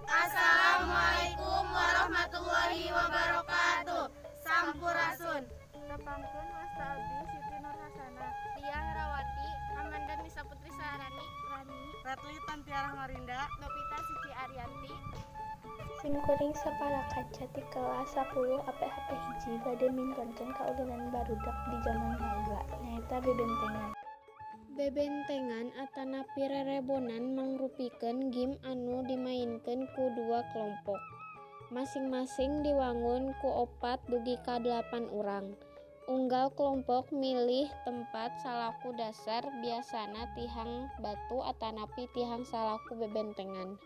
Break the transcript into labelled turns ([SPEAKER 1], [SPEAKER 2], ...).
[SPEAKER 1] Assalamualaikum warahmatullahi wabarakatuh. Sampurasun.
[SPEAKER 2] Tepangkeun, wasta abdi Siti Nur Hasanah.
[SPEAKER 3] Tia Herawati, Amanda Nisa Putri Saharani,
[SPEAKER 2] Rani.
[SPEAKER 1] Retli Tantiara Marinda.
[SPEAKER 3] Novita Suci Arianti.
[SPEAKER 4] Simkuring sapara kanca ti kelas 10 APHP 1 bade mintonkeun kaulinan barudak di jaman baheula, nyaeta bebentengan.
[SPEAKER 3] Bebentengan atanapi rerebonan mangrupikeun gim anu dimainkeun ku dua kelompok. Masing-masing diwangun ku 4 dugi ka 8 urang. Unggal kelompok milih tempat salaku dasar, biasana tihang batu atanapi tihang salaku bebentengan.